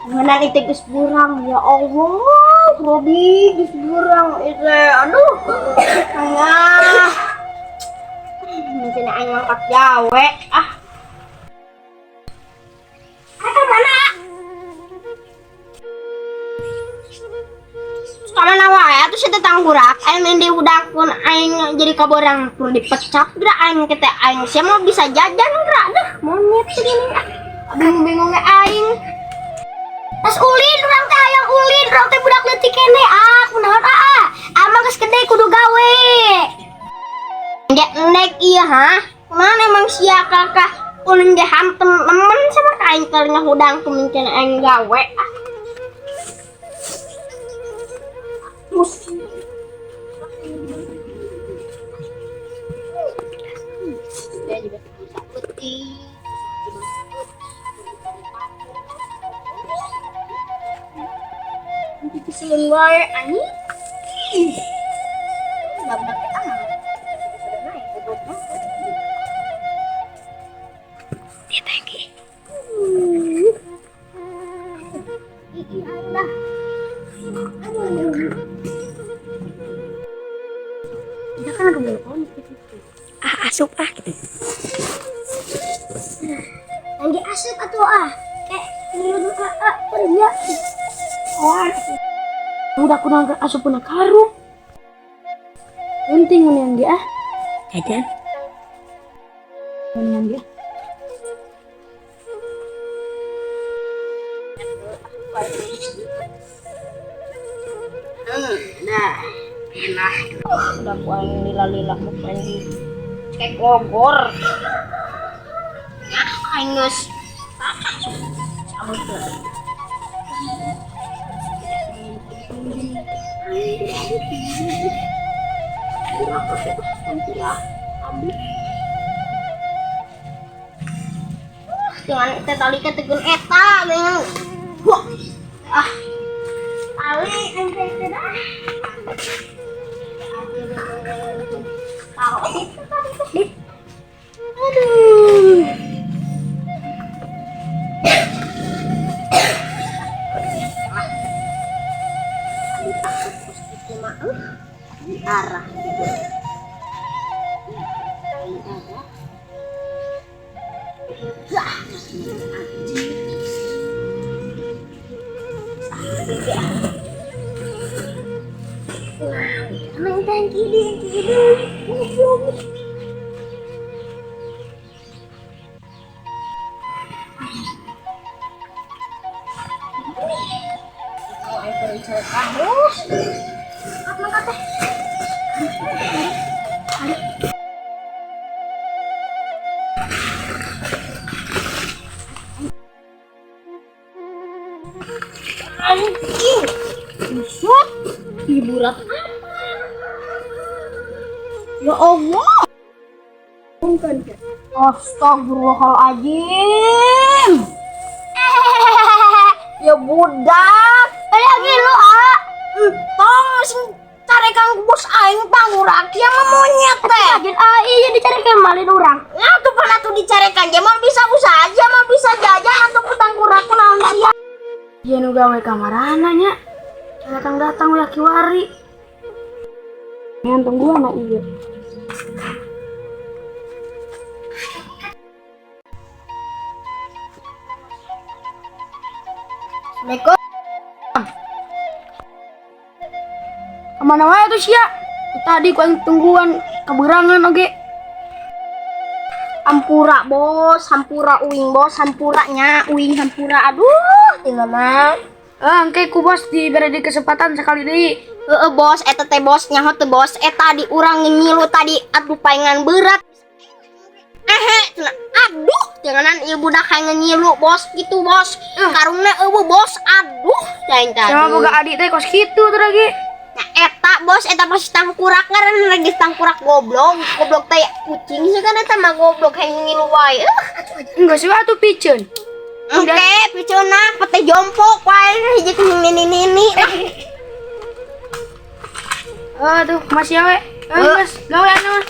Mana itu geus burang, ya Allah, Robi geus burang itu, aduh. Ayah. Mungkin aing mangkat gawe ah. Eta mana? Kamana wae atuh si tangkurak, aing main di pun aing jadi kaborang pun dipecat geura aing kita aing sia mau bisa jajan geura dah monyet gini ah. Bingung-bingungnya aing. Tas ulin urang teh hayang ulin, urang teh budak leutik keneh ah, kunaon ah. Amang geus gede kudu gawe. Nggak nek iya ha? Mana emang sia kakak ulin ge hantem nemen sama kain telinga hudang kemungkinan aing gawe ah. Mus. Dia juga bisa putih. Keselin wae anjing. Ih. Budak teh ah. Dia tangki. Ih, dah. Kita kan ada belum ah asup ah gitu. Lagi asup atuh ah. Kayak ngilu ah ah ya. Oh, udah aku nangka asup puna karung. Penting yang dia ah. Jajan. Mendingan dia. Nah, enak. Udah ku aing lila-lila mau main di kayak gogor. Ya, aing geus. Cabut tuh. Jangan teh tali ke tegun eta dengan wah ah tali aing teh dah. Taruh itu tadi tuh. Aduh. Itu mah di arah gitu. Di arah. Wah, main kiri kiri. Oh, aing keur terus. Apa kata? Anjing. Busuk. Hiburan apa? Ya Allah. Astagfirullahaladzim. Ya budak. Lagi lu ah. Entong sing carekan bos aing tanggurak ya mah monyet teh. Kaget ah iya dicarikan malin urang. Ya tuh pernah tuh dicarekan dia mau bisa usaha aja mau bisa jajan atau tanggurak naon sia. Dia nu gawe kamarana nya. Datang-datang we kiwari. Ngantong gua na iya. Assalamualaikum. Kemana wae tuh sia? Tadi ku aing tungguan keberangan oge. Hampura bos, hampura uing bos, hampuranya uing hampura. Aduh, tinggal mah. Ah, engke ku bos diberi di kesempatan sekali deui. Heeh bos, eta teh bos nyaho teh bos, eta di urang ngilu tadi aduh paingan berat. Ehe, cenah. Aduh, janganan ieu budak hayang ngilu bos gitu bos. Karungna eueuh bos, aduh, cai tadi. Sama boga adik teh kos kitu tuh lagi. Nah, eta bos, eta pasti tangkurak ngaran lagi tangkurak goblok. Goblok teh kucing sih kan eta mah goblok hayang ngilu wae. Enggak sih atuh piceun. Oke, piceunna pete jompo wae hiji ku nini-nini. Aduh, masih awe. Ayo, Mas, gawe anu mah.